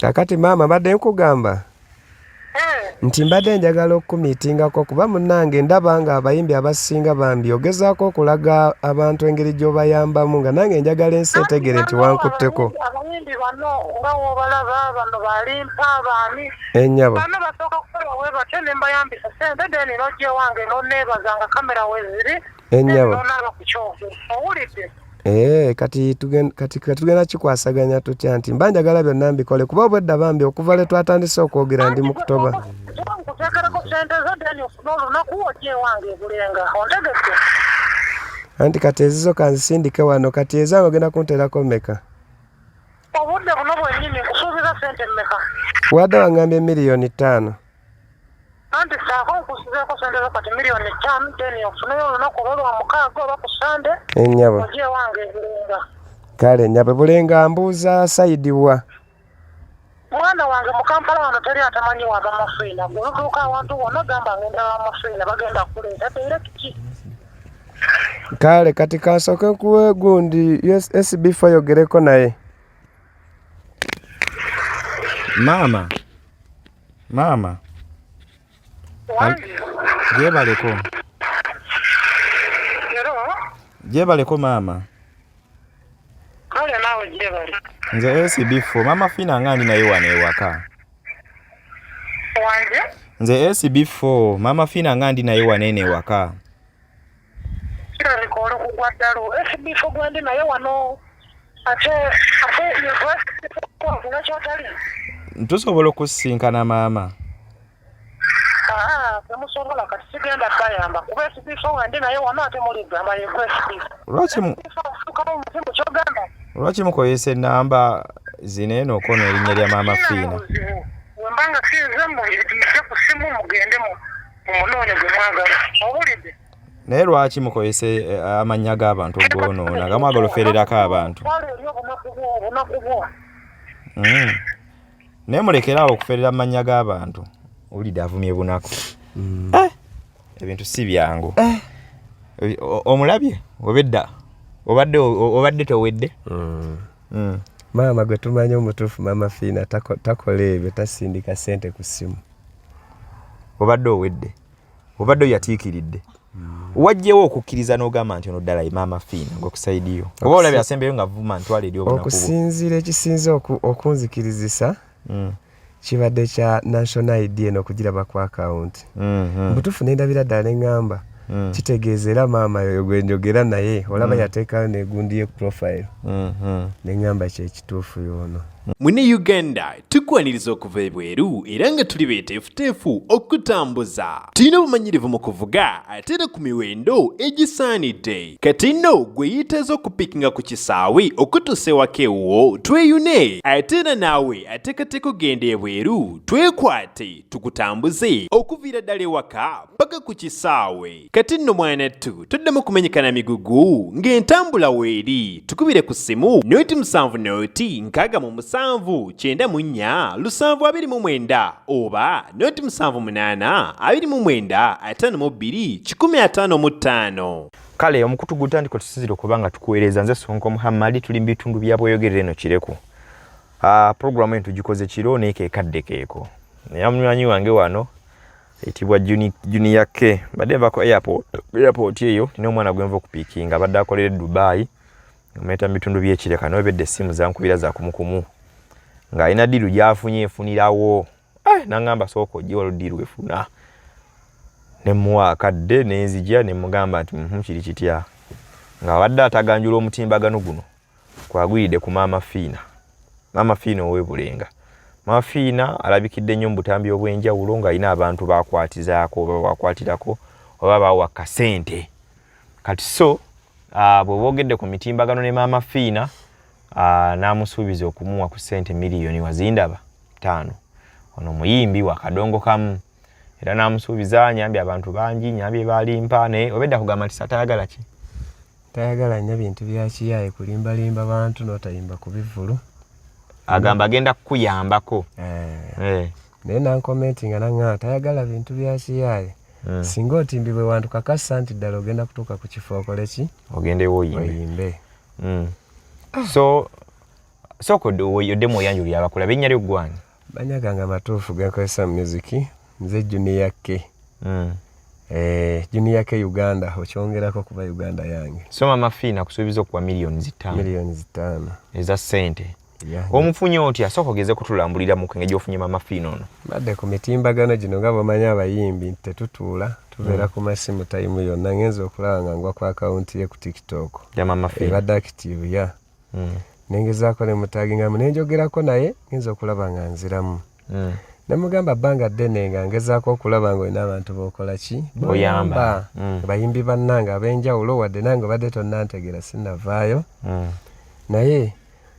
Kakati maama mbadde nkugamba eh. nti mbadde njagala okukumiitingako kuba munnange ndaba nga abayimbi abasinga bambi ogezaako okulaga abantu engeri gy'obayambamu nga nange njagala ensi etegere nti wankutteko. Abayimbi bano nga wobalaba bano balimpa baani Ennyabo. Bano basooka kukola bwe batyo ne mbayambisa ssente then n'ojja ewange n'oneebaza nga kamera weeziri Ennyabo. n'onaaba ku kyovu owulidde. Eeh kati tugen kati tugenda kikwasaganya tutya nti mba njagala byonna mbikole kuba obwedda bambi okuva lwe twatandise okwogera ndi mu kutoba. Nkuteekereko ssente zo then ofune olunaku ojje ewange e Bulenga ontegedde? Anti kati ezizo kanzisindike wano kati ezange ogenda kunteerako mmeka? Obudde buno bwennyini nkusuubiza ssente mmeka? Wadde wangambye 5,000,000. Anti saako nkusizeeko sente zo kati 5,000,000 then ofuneyo olunaku oba lwa mukaaga oba ku Sande Ennyabo. ojje ewange e Bulenga. Kale nnyabo e Bulenga mbuuza sayidi wa? Mwana wange mu Kampala wano teri atamanyi wa Mama Fiina. Gwe olutuuka awantu wonna gamba ngenda wa Mama Fiina bagenda kukuleeta direct. Kale kati kansooke nkuwe gundi SB4 yogereko naye. Maama. Maama. Gyebaleko. Gyebaleko maama. Kale naawe gyebale. Nze SB4 maama Fina nga ndi naye wano ewaka. Wanje? Nze SB4 maama Fina nga ndi naye wano eno ewaka. Kirabika oli kugwa ddalu. SB4 gwendi naye wano ate ate yegwe kyotali. Tusobola okusisinkana maama. Ah, temusobola kati sigenda bayamba kuba SB4 wendi naye wano ate muligamba yegwe SB4. Lwaki mu omuzimu kyogamba? Lwaki mukozesa ennamba zino eno okwona erinnya lya maama Fiina? Wemba nga sinze mujje ku ssimu mugende mu mumunoonye gwe mwagala. Owulidde? Naye lwaki mukozesa eh, amannya g'abantu ogoonoona nga mwagala ofererako abantu? Twala eri obunaku bwo, obunaku bwo. Naye mulekere awo okuferera amannya g'abantu. Owulidde avumye bunaku. Eh, ebintu si byangu. Eh. Omulabye obedda obadde obadde towedde. Maama gwe tumanyi omutuufu maama Fiina takola ebyo tasindika ssente ku ssimu. Obadde owedde obadde oyatiikiridde. Wajjewo okukkiriza n'ogamba nti ono ddala ye maama Fiina gwe ku sayidi yo oba olabye asembeyo nga vuma ntwala eri obunaku bwo. Okusinziira ekisinze okunzikirizisa kibadde kya national ID eno okugiraba ku akawunti. Mbutuufu ne ndabira ddala ne ŋŋamba kitegeeza era maama yoyo gwe njogera naye olaba yateekayo n'egundi ye profile ne ŋŋamba kye kituufu y'ono. Munnayuganda tukwaniriza okuva ebweru era nga tuli beeteefuteefu okukutambuza. Tulina obumanyirivu mu kuvuga ate era ku miwendo egisaanidde. Kati nno gwe yeetaaze okupikinga ku kisaawe okutuusa ewaka ewuwo tweyune ate era naawe ateekateeka okugenda ebweru twekwate tukutambuze okuviira ddala ewaka paka ku kisaawe. Kati nno mwanattu toddamu kumenyeka na migugu ng'entambula weeri. Tukubire ku ssimu noti 7 noti 67 94 729 oba noti 7 8 29 52 155. Kale omukutu gutandika otusinzira okuba nga tukuweereza nze Sonko Muhammad tuli mu bitundu bya Bweyogerere eno Kireku. Ah, pulogulaamu eno tugikoze kiro naye kekadde keeko. Naye munywanyi wange wano eyitibwa Junior K mbadde nva ku airport, airport eyo nina omwana gwe nva okupiikinga abadde akolera e Dubai omuyita mu bitundu by'ekireka naye obedde essimu zankubira za kumukumu ng'alina diiru gy'afunye efunirawo eh, nangamba sooka ojje waliwo diiru efuna ne mmuwa akadde ne nzija ne mugamba nti mhm, kiri kitya ng'abadde ataganjula omutimbagano guno kwagwiridde ku Maama Fiina. Maama Fiina ow'e Bulenga. Maama Fiina alabikidde nnyo mu butambi obw'enjawulo ng'alina abantu b'akwatizaako oba b'akwatirako oba b'awa kasente. Kati so bwe boogedde ku mitimbagano ne Maama Fiina n'amusuubiza okumuwa ku ssente 5,000,000 wazindaba 5. Ono muyimbi wa kadongo kamu era n'amusuubiza nyambye abantu bangi nyambye balimpa naye obedda kugamba nti satayagala ki tayagala nnyo bintu bya kiyaaye kulimbalimba bantu n'otayimba ku bivvulu agamba agenda kukuyambako eh. eh. Naye nankomenti nga naŋŋamba tayagala bintu bya kiyaaye hmm. Singa otimbibwe wantu kakasa nti ddala ogenda kutuuka ku kifo okole ki ogendewo oyimbe. So Sooka oddemu oyanjulira abakulaba, erinnya lyo ggwani? Mannya gange amatuufu genkozesa mu music nze Junior K. Junior K Uganda, okyongerako kuba Uganda yange. So Mama Fiina akusuubiza okuwa miliyoni 5. Miliyoni 5. Eza ssente. Yeah. Omufunye otya? Sooka ogeze kutulambulira mu engeri gy'ofunye Mama Fiina ono. Mbadde ku mitimbagano gino, nga bw'omanyi abayimbi nti tetutuula, tubeera ku masimu time yonna. Ngenza okulaba nga ngwa ku akawunti ye ku TikTok. Ya Mama Fiina. Ebadde active ya nengezaako ne mutagingamu nenjogerako naye, ngenza okulaba nga nziramu. Nemugamba bbanga ddene nga ngezaako okulaba nga olina abantu b'okola ki? Boyamba. Bayimbi bannange ab'enjawulo, wadde nange obadde tonnantegeera, sinnavaayo. Naye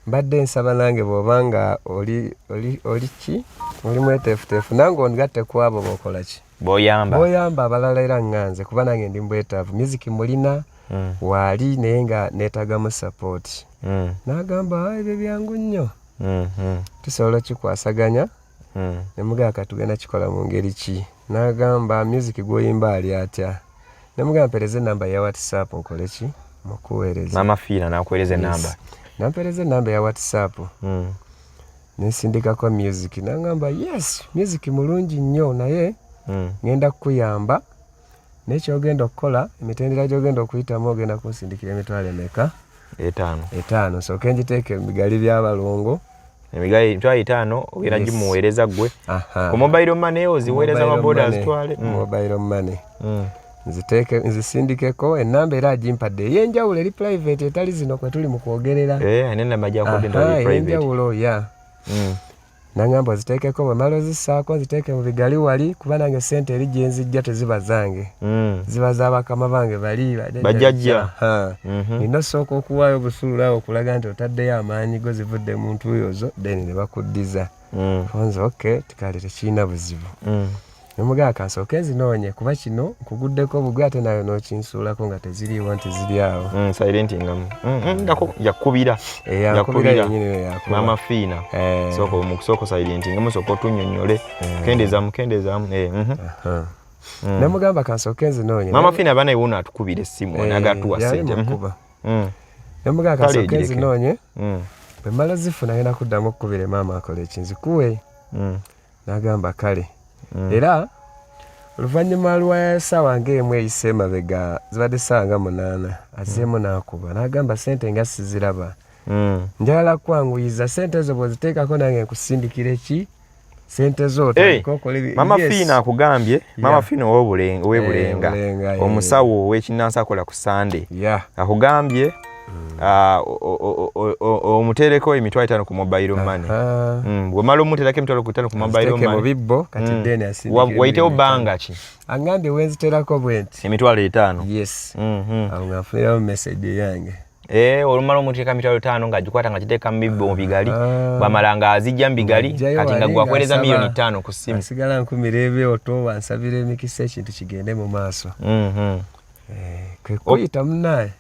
mbadde nsaba nange bw'oba nga oli, oli, oli ki, oli mweteefuteefu, nange ongatte ku abo b'okola ki? Boyamba. Boyamba abalala, era nga nze, kuba nange ndi mbwetaavu. Music mulina waali, naye nga neetagamu support. N'agamba, "Ah, ebyo byangu nnyo, tusobola okikwasaganya." Nemugamba, katugenda kikola mu ngeri ki? N'agamba, music gw'oyimba ali atya? Nemugamba, mpereza enamba ya WhatsApp nkole ki, mukuweereza. Mama Fiina n'akuweereza enamba. Nampereza enamba ya WhatsApp, nensindikako music. Nagamba, yes, music mulungi nnyo, naye ngenda kukuyamba, naye kyogenda okukola, emitendera gyogenda okuyitamu, ogenda kunsindikira emitwalo emeka? 5. 5, nsooke ngiteeke mu bigali by'abalongo. Emigali 50,000 ogenda Yes. gimuweereza ggwe Aha. ku mobile money, oziweereza Mobile maboda money. azitwale. Mobile money. Nziteeke, nzisindikeko enamba, era agimpadde ey'enjawulo eri private, etali zino kwe tuli mu kwogerera. Eh, alina enamba gyakodde nti Aha, ali private. ey'enjawulo ya. Nangamba oziteekeko, bwe mala ozissaako nziteeke mu bigali wali, kuba nange sente eri gye nzijja teziba zange, ziba za bakama bange bali. Bajjajja. Aha. Nina osooka okuwaayo obusuulu awo okulaga nti otaddeyo amaanyi go, zivudde mu ntuuyo zo, then ne bakuddiza. Nze okay, tikale tekirina buzibu. Nemugamba kansooke nzinoonye, kuba kino nkuguddeko bugwe, ate nayo n'okinsuulako nga teziriiwo nti ziri awo. Silent nga ndako yakubira. Eh, yankubira yennyini oyo yakuba. Mama Fiina. Eh. Sooka mu kusooka silent nga musooka otunnyonnyole. Kendeezaamu, kendeezaamu. Eh. Aha. Nemugamba kansooke nzinoonye. Mama Fiina bana iwuno atukubira essimu. Eh, Anagatuwa yali ssente. mukuba. Nemugamba Kale kansooke egireke. nzinoonye, bwe mmala zifuna ngenda kuddamu okukubira maama akole ekinzikuwe. N'agamba kale. Era oluvannyuma lwa ssaawa ng'emu eyise emabega, zibadde ssaawa nga 8, azzeemu n'akuba n'agamba ssente nga siziraba, njagala kwanguyiza ssente ezo, bw'oziteekako nange nkusindikira eki ssente zo, otandike okole Mama Yes. Fiina akugambye, Mama Fiina ow'Obulenga, Eh, Bulenga, eh. omusawo ow'ekinnansi akola ku Sande, akugambye omuteereko 50,000 ku mobile money. Aha. Bw'omala omuteerako 50,000 ku mobile Aziteeke mu money, bibbo kati, then asindikire Wayitewo 5,000,000. bbanga ki? Angambye wenziterako bwe nti 50,000. Yes. Awo nga nfuniramu message yange. Eh, olumala omuteeka 50,000 ng'agikwata nga giteeka mu bibbo mu bigali, Ah. bw'amala ng'azijja mu bigali, Ng'ajjayo kati nga wali gwakuweereza ng'asaba. 5 million ku ssimu. Asigala nkumira ebyoto, wansabira emikisa, ekintu kigende mu maaso. Eh, kwe kuyita munaaye.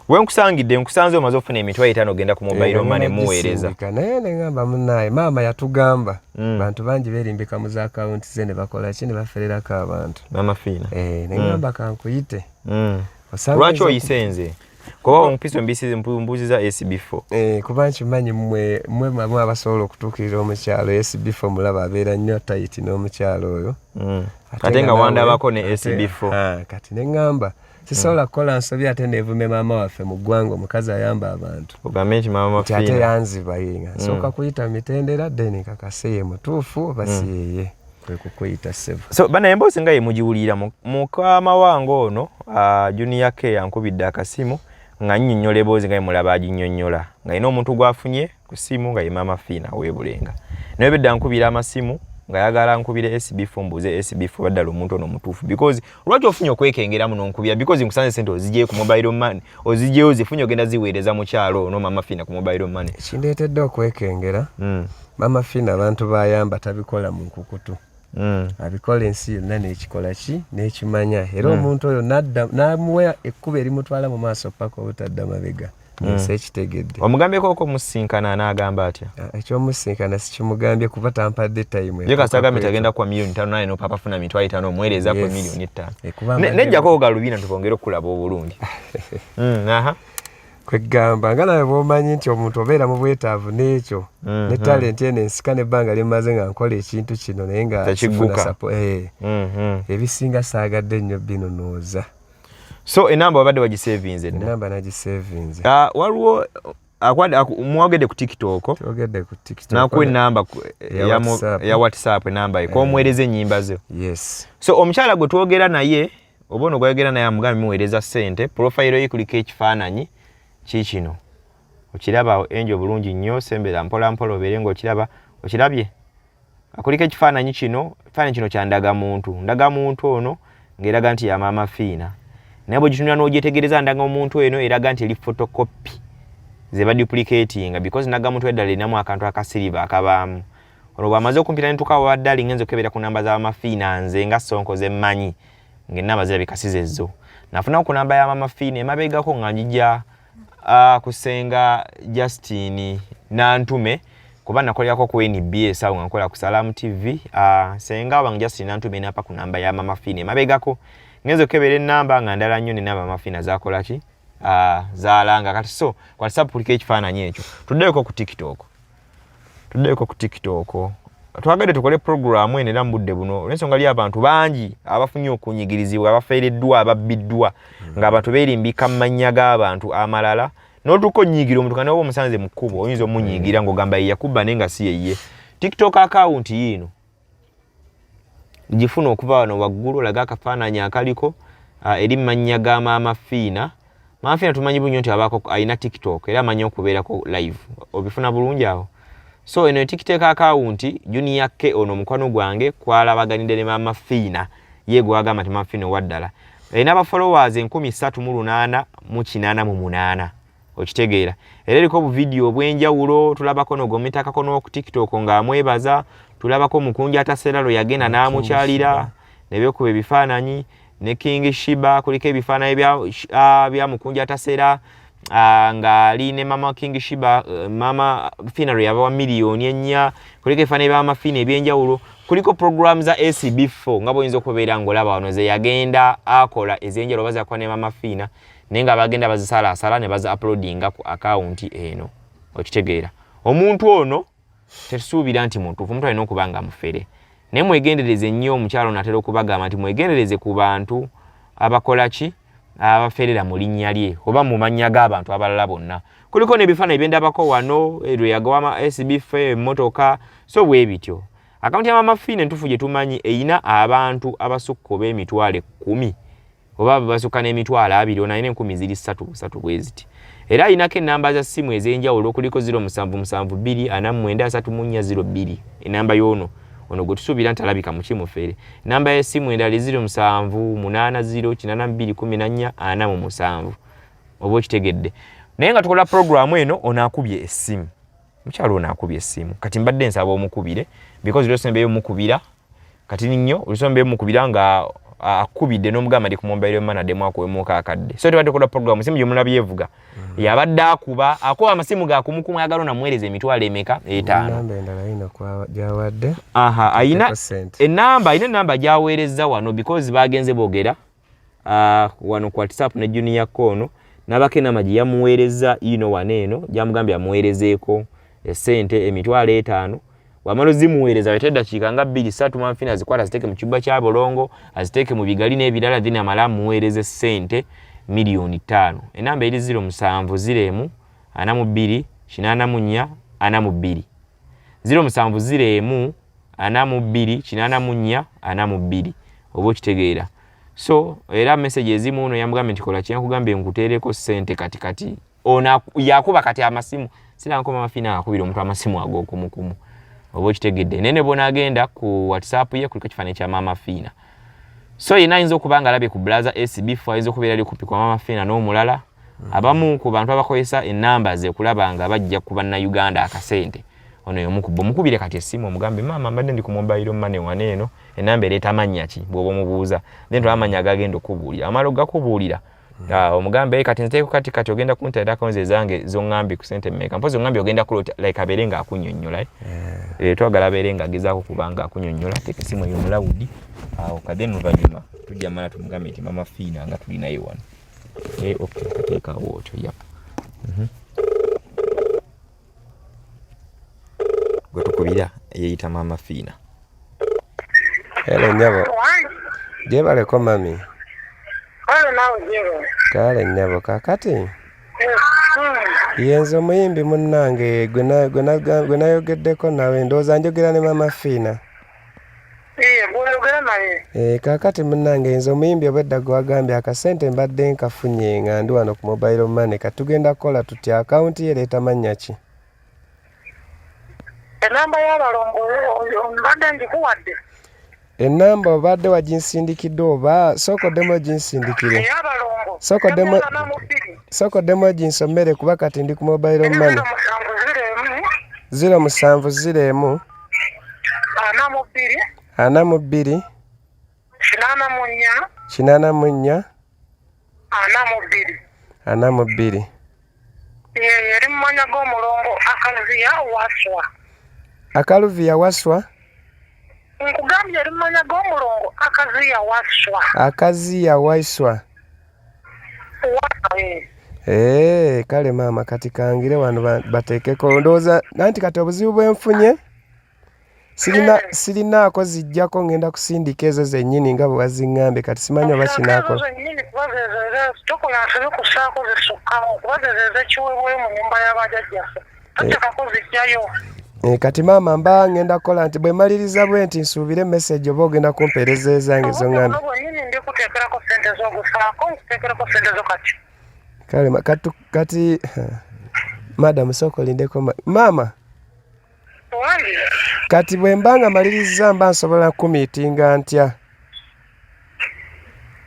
We nkusangidde, nkusanze omaze okufuna 50,000, ogenda ku mobile money muweereza. Naye neŋŋamba munaaye, maama yatugamba bantu bangi beerimbika mu za akawunti ze ne bakola ki, ne bafererako abantu. Mama Fiina. Eh, neŋŋamba kankuyite. Osanga Lwaki oyinza oyise nze? Kuba ompiso mbisize mbuuziza SB4. Eh, kuba nkimanyi mmwe mmwe mwe abasobola okutuukirira omukyalo SB4, mulaba abeera nnyo tight n'omukyalo oyo. Ate nga naawe- wandabako ne SB4. Ah, kati neŋŋamba sisobola kukola nsobi ate neevume maama waffe mu ggwanga, omukazi ayamba abantu, Ogambe nti Mama nti ate Fiina. yanziba ye, nga nsooka kuyita mu mitendera, then nkakase ye mutuufu oba si yeye, kwe kukuyita ssebo. So bana, emboozi nga ye mugiwulira, mukama wange ono Junior K yankubidde akasimu nga nnyonnyola emboozi nga ye mulaba aginnyonnyola, nga alina omuntu gw'afunye ku ssimu nga ye Mama Fiina ow'Ebulenga. Naye bedda nkubira amasimu ng'ayagala nkubire SB4, mbuuze SB4 baddala omuntu ono mutuufu, because lwaki ofunye okwekengeramu n'onkubira? Because nkusanze sente ozigyeyo ku mobile money, ozigyeyo ozifunye, ogenda ziweereza mukyalo ono Mama Fiina ku mobile money. Ekindeetedde okwekengera, Mama Fiina abantu bayamba tabikola mu nkukutu, abikola ensi yonna n'ekikola ki, n'ekimanya, era omuntu oyo n'adda n'amuwa ekkubo erimutwala mu maaso paka obutadda mabega, ensi ekitegedde. Omugambyeko okumusinkana n'agamba atya? Ah, ekyomusinkana sikimugambye kuba tampadde time. Ye kasita agambye tagenda kuwa 5 million, naye nopapa funa 50,000 omuweereza ku Yes. 5 million. Eh, kuba mbadde- Nejjako galubina tukongere okulaba obulungi. Aha. Kwegamba nga nawe bwomanyi nti omuntu obeera mu bwetaavu n'ekyo ne talenti eno ensika n'ebbanga lyemmaze nga nkola ekintu kino naye nga Tekigguka. sifuna ebisinga saagadde nnyo binonooza. So enamba wabadde wagisevinze dda? Enamba nagisevinze. Ah, waliwo mwogedde ku TikTok? Twogedde ku TikTok. Nakuwa enamba Eya WhatsApp. Eya WhatsApp enamba ye komuweereza ennyimba zo? Yes. So omukyala gwe twogera naye oba ono gwayogera naye amugambye muweereza ssente, profile ye kuliko ekifaananyi kiikino, okiraba enjo bulungi nnyo. Sembera mpola mpola obeere ng'okiraba. Okirabye? Kuliko ekifaananyi kino, ekifaananyi kino kya ndagamuntu. Ndagamuntu ono ng'eraga nti ya Maama Fiina, naye bwegitunula n'ogyetegereza, ndagamuntu eno eraga nti eri photocopy ze baduplicatinga, because ndagamuntu eddala erinamu akantu akasiriva akabaamu. Olwo bw'amaze okumpita ne tuuka wabadde ali, ngenza okukebera ku namba za Maama Fiina, nze nga Sonko ze mmanyi ng'ennamba zirabika si zezzo. Nafunako ku namba ya Maama Fiina emabegako nga njija kusenga Justine Nantume, kuba nakolerako ku NBS awo nga nkola ku Salam TV. Senga wange Justine Nantume nampa ku namba ya Maama Fiina emabegako. Ngenza okukebera ennamba nga ndala nnyo nenamba Maama Fiina zakola ki, zaalanga kati. So ku WhatsApp kuliko ekifaananyi ekyo. Tuddeyoko ku TikTok, tuddeyoko ku TikTok. Twagadde tukole programu eno era mu budde buno olw'ensonga ly abantu bangi abafunye okunyigirizibwa, abafereddwa, ababbiddwa, ng'abantu beerimbika mu mannya g'abantu amalala n'otuuka onyiigira omuntu kana oba omusanze mu kkubo, oyinza omunyiigira ng'ogamba ye yakubba naye nga si yeye. TikTok account yiino, gifuna okuva wano waggulu, olaga akafaananyi akaliko eri mu mannya ga Maama Fiina. Maama Fiina tumanyi bunyo nti abaako alina TikTok era amanyi okubeerako live, obifuna bulungi awo. So eno etiktok account Junior K ono omukwano gwange kwalabaganidde ne Maama Fiina, ye gwagamba nti Maama Fiina owaddala, erina aba followers 3888, okitegeera? Era eriko obuvidiyo obw'enjawulo. Tulabako nogomitakako n'oku TikTok ng'amwebaza, tulabako Mukunja Ataseralo yagenda n'amukyalira ne beekuba ebifaananyi ne King Shiba. Kuliko ebifaananyi bya Mukunja Atasera ng'ali ne mama King Shiba, Mama Fina lwe yabawa 4 miliyoni. Kuliko ebifaananyi bya Mama Fina ebyenjawulo. Kuliko program za SB4 nga bwoyinza okubeera ng'olaba wano ze yagenda akola ez'enjawulo oba zakuba ne Mama Fina, naye nga bagenda bazisalaasala ne bazi uploadinga ku akawunti eno, okitegeera? Omuntu ono tetusuubira nti mutuufu, omuntu alina okuba nga mufere, naye mwegendereze nnyo. Omukyalo ono atera okubagamba nti mwegendereze ku bantu abakola ki, abaferera mu linnya lye oba mu mannya g'abantu abalala bonna. Kuliko n'ebifaananyi byendabako wano lwe yagawama SB emmotoka. So bwe bityo, akawunti ya Mama Fiina entuufu gye tumanyi eyina abantu abasukka oba 100,000 oba basukka n'20,000. Ono alina enkumi ziri ssatu busatu bwe ziti, era alinako ennamba za ssimu ez'enjawulo. Kuliko 0772 49 34 02, enamba y'ono ono gwe tusuubira nti alabika mukimufere. Enamba y'essimu endala 0780 82 14 47, oba okitegedde? Naye nga tukola puroguramu eno, ono akubye essimu, mukyalo ono akubye essimu. Kati mbadde nsaba omukubire, because lyosembeyo omukubira kati nnyo, olusembeyo omukubira nga akubidde n'omugamba ndi ku mobile money addemu akuwemuuko akadde. So tebadde kola program, simu gyemulabye evuga yabadde akuba amasimu ga kumukumu, ayagala onamuweereza emitwalo emeka? 5. Enamba endala yina gyawadde. Aha, ayina Teeko ssente. Enamba, ayina enamba gyaweereza wano, because bagenze boogera wano ku WhatsApp ne Junior Kono nabako enamba gye yamuweereza ino wano eno gyamugambye amuweerezeeko esente 50,000. Wamala ozimuweereza wete eddakiika nga 2 3, Mama Fina azikwata aziteeke mu kibba kya bolongo, aziteeke mu bigali n'ebirala, then amale amuweereze sente 5 miliyoni. Enamba eri 0701 42 84 42, 0701 42 84 42, oba okitegeera? So era message ezimu ono yamugambye nti kola kyenkugambye nkuteereko ssente kati. Kati ono yakuba kati amasimu, siranko Mama Fina akubira omuntu amasimu ag'okumukumu, oba okitegedde? Naye ne bw'onaagenda ku WhatsApp ye kuliko ekifaananyi kya Maama Fiina. So yenna ayinza okuba nga alabye ku Blaza SB4, ayinza okubeera ali kumpi kwa Maama Fiina n'omulala. Abamu ku bantu abakozesa ennamba ze kulaba nga bajja ku bannayuganda akasente, ono yomukuba. Omukubire kati essimu omugambe, "Maama, mbadde ndi ku mobile money wano eno, enamba ereeta mannya ki?" Bw'oba omubuuza, then tolaba amannya agagenda okubuulira, amala ogakubuulira. Ah, omugambe, "Hey, kati nziteeko kati kati ogenda kunteerako nze ezange zoŋŋambye ku sente mmeka?" Mpozi oŋŋambye ogenda kulota, like abeere ng'akunnyonnyola, eh? Eh, twagala abeere ng'agezaako kuba ng'akunnyonnyola. Teeka essimu eyo mu loud awo ka, then oluvannyuma tujja mala tumugambe nti Mama Fiina nga tulinaye wano. Eh, okay, kateeka awo otyo. Yap, Gwe tukubira yeeyita Maama Fiina. Hello nyabo. Gyebaleko mami. Kale naawe gyebale. Kale nyabo kakati. Hmm. Yenze omuyimbi munnange gwe nayogeddeko nawe ndowooza njogera ne Maama Fiina. Iye, gw'oyogera naye. Eh, kaakati munnange nze omuyimbi obwedda gwe wagambye akasente mbadde nkafunye nga ndi wano ku mobile money kati tugenda kukola tutya akawunti ye ereeta mannya ki? Enamba y'abalongo mbadde ngikuwadde. Enamba obadde waginsindikidde oba sooka oddemu oginsindikire. Ey'abalongo. Sooka oddemu Ana mu bbiri. sooka oddemu oginsomere kuba kati ndi ku mobile money. 0 7 0 1. 0 7 0 1. 42. 42. 84. 84. 42. 42. Yeyo eri mu mannya g'omulongo Akaluviya Waswa. Akaluviya Waswa. Nkugambye eri mu mannya g'omulongo Akaziya Waswa. Akaziya Waiswa. Waswa, eh. Ee, kale maama kati kangire wano bateekeko ndowooza nanti kati obuzibu bwe nfunye sirina sirinaako zijjako ngenda kusindika ezo zennyini nga bwe waziŋŋambye kati simanyi oba kinaako Ezo zennyini kuba zezo era tokola nsobi kussaako zisukkawo kuba zezo ez'ekiweebwayo mu nnyumba y'abajjajjaffe. Toteekako zijjayo. Eh, kati maama mba ngenda kukola nti bwe maliriza bwe nti nsuubire message oba ogenda kumpeereza ezange Obudde zoŋŋambye. buno bwennyini ndi kuteekerako ssente z'ogusaako nkuteekereko ssente zo kati. Kale kati madam sooka olindeko maama Wangi. Kati bwe mba nga malirizza mba nsobola kumiitinga ntya?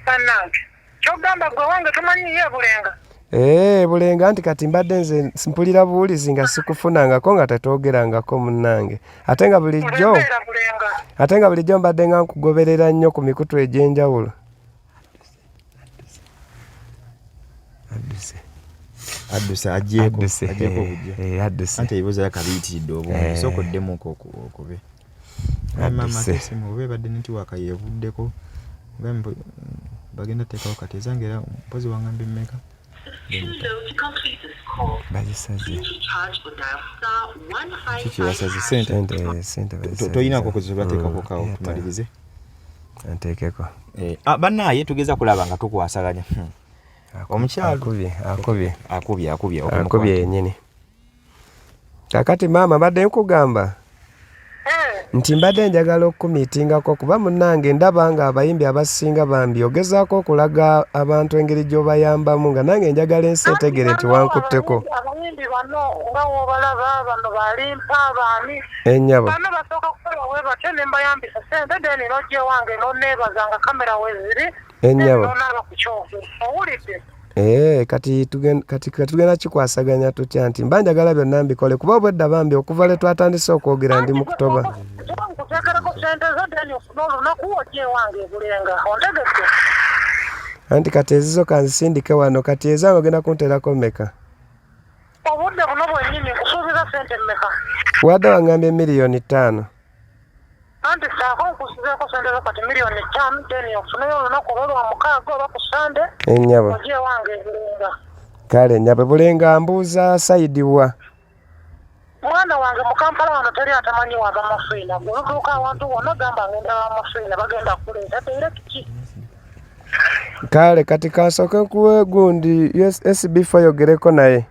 Bannange. Ky'ogamba gwe wange tomanyiiyo e Bulenga? Ee, Bulenga nti kati mbadde nze mpulira buwulizi nga sikufunangako nga tetwogerangako munnange ate nga bulijjo Nze mbeera Bulenga. Ate nga bulijjo mbadde nga nkugoberera nnyo ku mikutu egy'enjawulo. Adduse. Adduse agyeko. Adduse, Agyeko eh, obujja. eh, adduse. Anti ebibuuzo yakabiyitiridde obungi. Eh. Sooka oddemuko okube. Maama Adduse. ate essimu oba ebadde netiwaaka yeevuddeko. Gambe bagenda teekawo kati ezange era mpozi wangambye mmeka? Bagisaze. Kiki basaze ssente? Ssente, ssente bazisaze. Toyinaako kuziba teekako kawo Mm, tumalirize. Nteekeko. Eh, bannaaye tugeza kulaba nga tukwasaganya. Omukyalo. Akubye, akubye. Akubye, akubye, Akubye okumukwata. yennyini. Kakati maama mbadde nkugamba nti mbadde njagala okumiitingako kuba munnange ndaba nga abayimbi abasinga bambi ogezaako okulaga abantu engeri gy'obayambamu nga nange njagala ensi etegere nti wankutteko. Abayimbi bano nga w'obalaba bano balimpa baani. Ennyabo. Bano basooka kukola bwe batyo ne mbayambisa ssente then n'ojja ewange n'onneebaza nga kamera weeziri. Ennyabo. N'onaaba ku kyoto. Owulidde? Ee, kati tugenda kikwasaganya tutya nti mba njagala byonna mbikole kuba obwedda bambi okuva lwe twatandise okwogera ndi mu kutoba. Nkuteekereko ssente zo then ofune olunaku ojje ewange e Bulenga. Ontegedde? Anti kati ezizo kanzisindike wano kati ezange ogenda kunteerako mmeka? Obudde buno bwennyini nkusuubiza ssente mmeka? Wadde wangambye 5 million. Anti saako nkusizeeko ssente zo kati 5 million then ofuneyo olunaku oba lwa mukaaga oba ku Sande Ennyabo. ojje ewange e Bulenga. Kale nnyabo Bulenga mbuuza side wa? Mwana wange mu Kampala wano teri atamanyi wa Maama Fiina. Gwe olutuuka awantu wonna gamba ngenda wa Maama Fiina bagenda kukuleeta direct. Kale kati kansooke nkuwe gundi SB4 yogereko naye.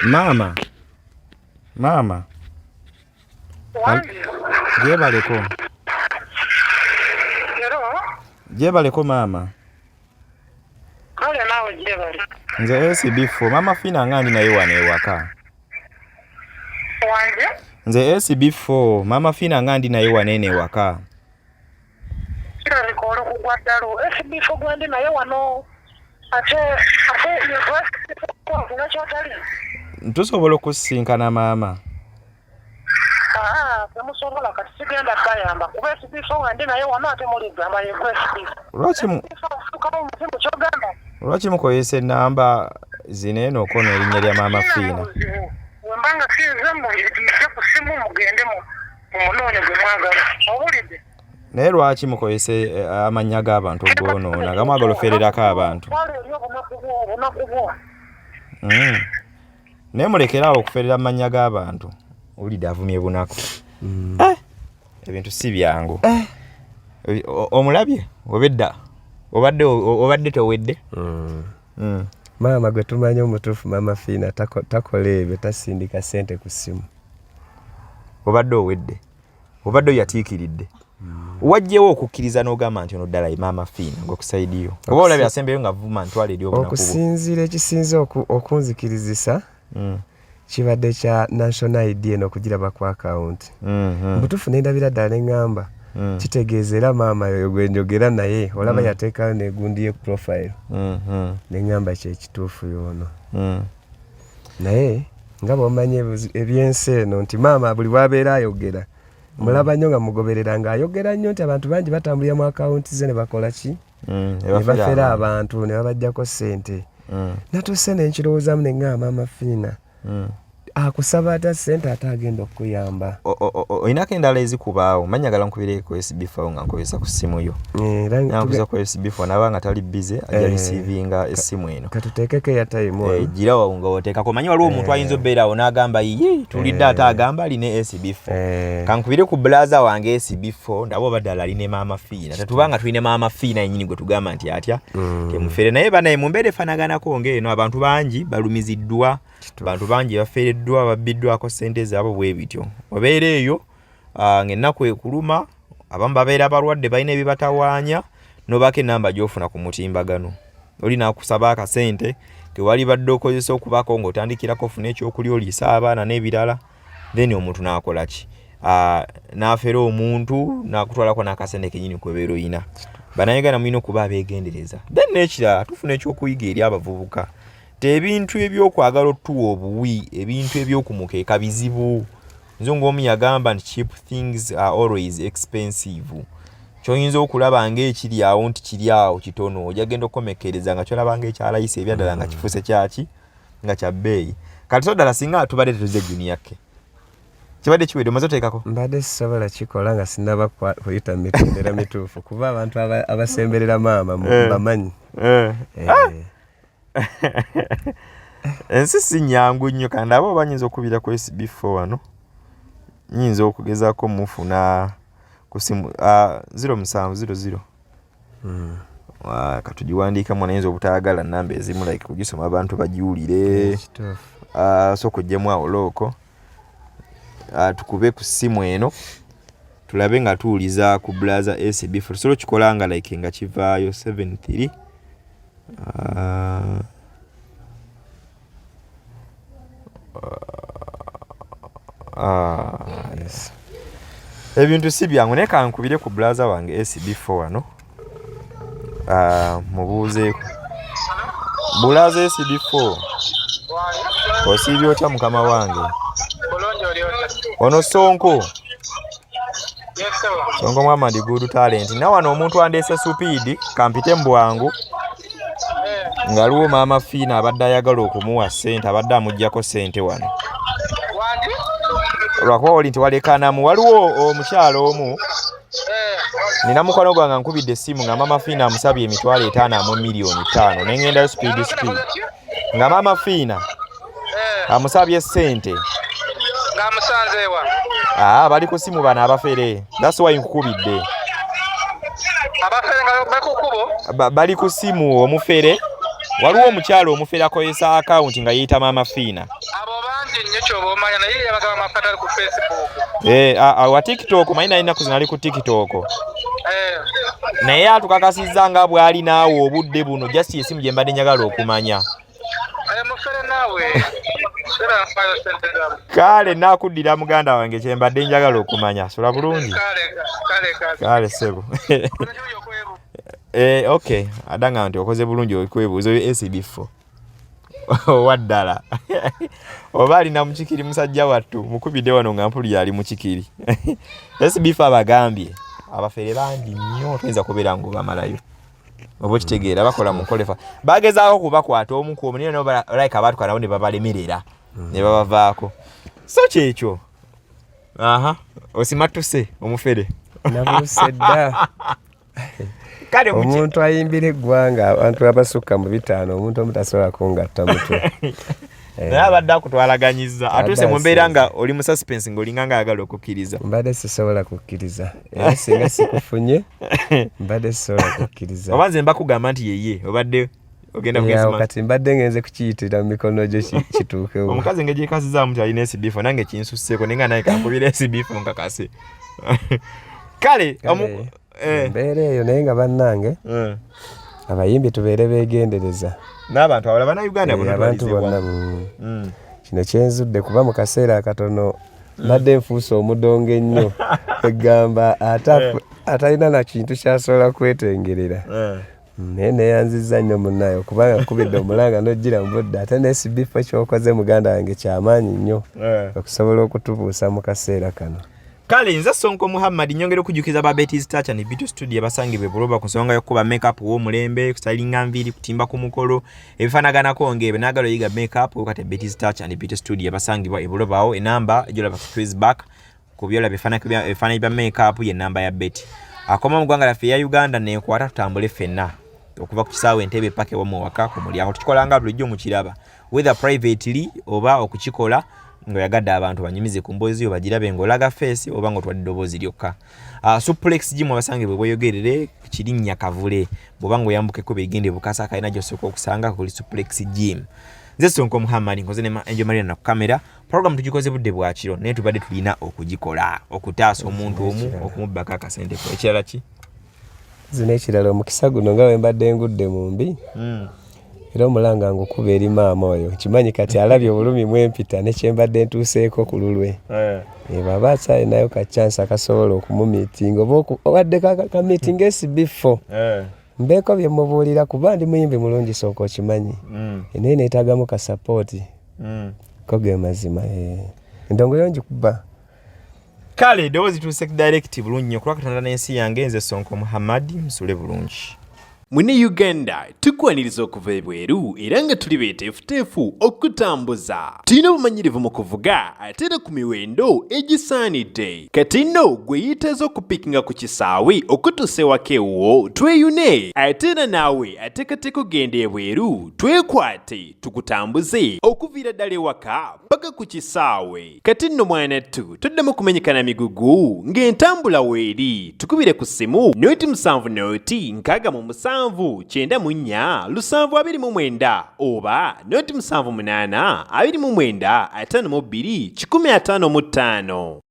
Maama. Maama. Wangi. Gyebaleko. Hello? Gyebaleko maama. Kale naawe gyebale. Nze SB4 Maama Fiina nga ndi naye wano ewaka. Wange? Nze SB4 Maama Fiina nga ndi naye wano eno ewaka. Kirabika oli kugwa ddalu. SB4 gwendi naye wano ate yegwe kyotali. Tusobola okusisinkana maama. Aa, temusobola kati sigenda bayamba kuba SB4 wendi naye wano ate muligamba yegwe SB4. Lwaki Fukawo omuzimu kyogamba. Lwaki mukozesa ennamba zino eno okona erinnya lya Maama Fiina? Buzibu. Bwe mbanga sinze mujje ku ssimu mugende mu mumunoonye gwe mwagala. Owulidde? Naye lwaki mukozesa eh, amannya g'abantu ogoonoona nga mwagala ofererako abantu? Twala eri obunaku bwo, obunaku bwo. Naye mulekere awo okuferera amannya g'abantu. Owulidde avumye bunaku. Eh, ebintu si byangu. Eh. Omulabye obedda obadde obadde towedde. Maama gwe tumanyi omutuufu, Maama Fiina takola ebyo, tasindika ssente ku ssimu. Obadde owedde, obadde oyatiikiridde. Wajjewo okukkiriza n'ogamba nti ono ddala ye Maama Fiina gwe ku side yo, oba olabye asembeyo nga vuma ntwala eri obunaku bwo? Okusinziira ekisinze okunzikirizisa kibadde kya national ID eno okugiraba ku akawunti. Mubutuufu nendabira ddala neŋŋamba kitegeeza era maama yoyo gwe njogera naye, olaba yateekayo negundi ye profile, neŋŋamba kyekituufu yoono. Naye nga bw'omanyi ebyensi eno nti maama buli bw'abeera ayogera mulaba nnyo nga mugoberera ng'ayogera nnyo nti abantu bangi batambulira mu akawunti ze ne bakola ki, ne bafera abantu ne babajjako ssente. Natuuse nenkirowoozamu ne ŋŋamba Maama Fiina akusaba atya ssente ate agenda okukuyamba? Olinako endala ezikubaawo? Manyi njagala nkubireko SB4 nga nkozesa ku ssimu yo. Era Nkubiza ku SB4 naba nga tali busy ajja receivinga essimu eno. Katuteekeko airtime wano. Gira wawo nga oteekako. Manyi waliwo omuntu ayinza obeera awo n'agamba ye tulidde ate agamba alina SB4. Kankubire ku bulaza wange SB4 ndaba oba ddala ali ne Maama Fiina. Tetubanga tulina Maama Fiina yennyini gwe tugamba nti atya temufere, naye banaye mu mbeera efaanaganako ng'eno abantu bangi balumiziddwa, bantu bangi bafereddwa, babbiddwako ssente zaabwe bwe bityo. Obeera eyo ng'ennaku ekuluma, abamu babeera balwadde balina ebibatawaanya, n'obaako ennamba gy'ofuna ku mutimbagano. Oli n'akusaba akasente ke walibadde okozesa okubaako ng'otandikirako ofune ekyokulya oliise abaana n'ebirala, then omuntu n'akola ki? N'afera omuntu n'akutwalako n'akasente kennyini kwebeera oyina. Bannayuganda mulina okuba abeegendereza. Then n'ekirala tufuna ekyokuyiga eri abavubuka nti ebintu ebyokwagala otuwa obuwi, ebintu ebyokumukeeka bizibu. Nzungu omu yagamba nti cheap things are always expensive. Kyoyinza okulaba ng'ekiri awo nti kiri awo kitono, ojja genda okukomekkereza nga kyolaba ng'ekyalayisi ebyaddala nga kifuuse kyaki nga kya bbeeyi. Kati so ddala singa tubadde tetuze Junior K, kibadde kiwedde omaze oteekako? Mbadde sisobola kikola nga sinnaba kuyita mu mitendera mituufu, kuba abantu abasemberera maama bamanyi. Ensi si nnyangu nnyo. Kandaba oba nyinza okubira ku SB4 wano, nyinza okugezaako mufuna ku simu 0700. Katugiwandiikamu, nayinza obutaagala namba ezimu like kugisoma abantu bagiwulire. Sooka oggyemu awo looko, tukube ku ssimu eno tulabe nga tuwuliza ku bulaza SB4. Tusobola okikola nga like nga kivaayo 73 Yes. Ebintu si byangu, naye kankubire ku bulaza wange SB4 wano, mubuuzeeko. Bulaza SB4, osiibye otya mukama wange? Ono Sonko. Sonko Muhammad Good Talent. Na wano omuntu andeese supiidi, kampite mu bwangu nga aliwo Maama Fiina abadde ayagala okumuwa ssente, abadde amuggyako ssente wano lwakuba oli nti walekanamu. Waliwo omukyalo omu, nina mukwano gwange ankubidde essimu nga Maama Fiina amusabye 50,000 amu 5 million, ne ŋŋendayo speed speed nga Maama Fiina amusabye ssente. Ng'amusanzeewa? Aa, bali ku simu bano abafere, that's why nkukubidde. Abafere nga bali ku kkubo? Bali ku simu omufere, waliwo omukyalo omufere akozesa akawunti nga yeeyita Maama Fiina. Abo bangi nnyo kyoba omanya, naye yabagamba mafata ali ku Facebook. Eh, wa TikTok, manyi nali ennaku zino ali ku TikTok. Naye atukakasizza nga bw'ali naawe obudde buno, just esimu gye mbadde njagala okumanya. Mufere naawe, era nfayo sente zaabwe. Kale naakuddira muganda wange, kye mbadde njagala okumanya. Sula bulungi. Kale kale kale. Kale ssebo. Okay, adanga nti okoze bulungi okwebuuza oyo SB4 owa ddala oba alina mukikiri. Musajja wattu mukubidde wano nga mpulira ali mukikiri. SB4 abagambye abafere bangi nnyo, toyinza kubeera ng'obamalayo oba okitegeera. Bakola mu nkolefa, bagezaako kubakwata omu ku omu, naye nabo like abaatuka nabo ne babalemerera ne babavaako. So kyekyo. Aha, osimattuse omufere. Nabuuse dda. Kale omuntu ayimbira eggwanga abantu abasukka mu 5, omuntu omu tasobola kungatta mutwe. Naye abadde akutwalaganyiza, atuuse mu mbeera nga oli mu suspense, ng'olinga nga ayagala okukkiriza. Mbadde sisobola kukkiriza, era singa sikufunye mbadde sisobola kukkiriza. Oba nze mbakugamba nti yeye obadde ogenda kugeza. Kati mbadde ngenze kukiyitira mu mikono gyo kituukewo. Omukazi engeri gyekazizaamu nti alina SB4, nange kinsusseeko, naye nga naye kankubira SB4 nkakase. Kale embeera eyo, naye nga bannange abayimbi tubeere beegendereza. N'abantu abalala, bannayuganda. Abantu bonna. Kino kyenzudde kuba mu kaseera akatono mbadde nfuuse omudongo ennyo, egamba atalina na kintu kyasobola kwetengerera. Naye neyanzizza nnyo munnaye okubanga nkubidde omulanga n'ojjira mu budde, ate ne SB4 kyokoze muganda wange kyamaanyi nnyo okusobola okutubuusa mu kaseera kano. Kale nze Sonko Muhammad, nyongera okujjukiza ba Betty's Touch and Beauty Studio abasangibwa e Buloba ku nsonga y'okukuba makeup w'omulembe, kustylinga nviiri, kutimba ku mukolo, ebifaanaganako ng'ebyo. Naagala oyiga makeup, kati Betty's Touch and Beauty Studio abasangibwa e Buloba awo, enamba gyolaba ku Twisback ku byolaba ebifaananyi bya makeup, ye namba ya Betty. Akoma mu ggwanga lyaffe eya Uganda, nenkwata tutambule ffenna okuva ku kisaawe Entebbe paka ewammwe waka ku mulyango. Tukikola nga bulijjo mukiraba, whether privately oba okukikola ng'oyagadde abantu banyumize ku mboozi yo, bagirabe ng'olaga face oba ng'otwadde eddoboozi lyokka. Suplex Gym abasangibwe Bweyogerere, Kirinnya Kavule, bw'oba ng'oyambuka ekkubo erigenda e Bukasa, akalina gy'osooka okusanga kuli Suplex Gym. Nze Sonko Muhammad, nkoze ne Angel Marina ku kamera. Program tugikoze budde bwa kiro, naye tubadde tulina okugikola okutaasa omuntu omu okumubbako akasente ko. Ekirala ki? Zino ekirala, omukisa guno nga bwe mbadde ngudde mu mbi, era omulanga ngukuba eri maama oyo, nkimanyi kati alabye obulumi mwempita ne kyembadde ntuuseeko ku lulwe. Bw'aba akyalinayo ka chance akasobola okumumiitinga oba obadde ka meeting SB4, mbeeko bye mubuulira, kuba ndi muyimbi mulungi, sooka okimanyi, naye neetaagamu ka support ko ge mazima. Endongo yo ngikuba. Kale eddoboozi tuuse direct bulungi nnyo kulwa Katonda n'ensi yange. Nze Sonko Muhammad, musule bulungi. Mune Uganda, tukwaniriza okuva ebweru era nga tuli beeteefuteefu okutambuza. Tulina obumanyirivu mu kuvuga ate era ku miwendo egisaanidde. Kati nno gwe yeetaaza okupiikinga ku kisaawe okutuusa ewaka ewuwo, tweyune. Ate era naawe ateekateeka okugenda ebweru, twekwate tukutambuze okuviira ddala ewaka paka ku kisaawe. Kati nno mwanattu, toddamu kumenyeka na migugu ng'entambula weeri. Tukubire ku ssimu 0 70 67 94 729 oba 0 78 29 52 155.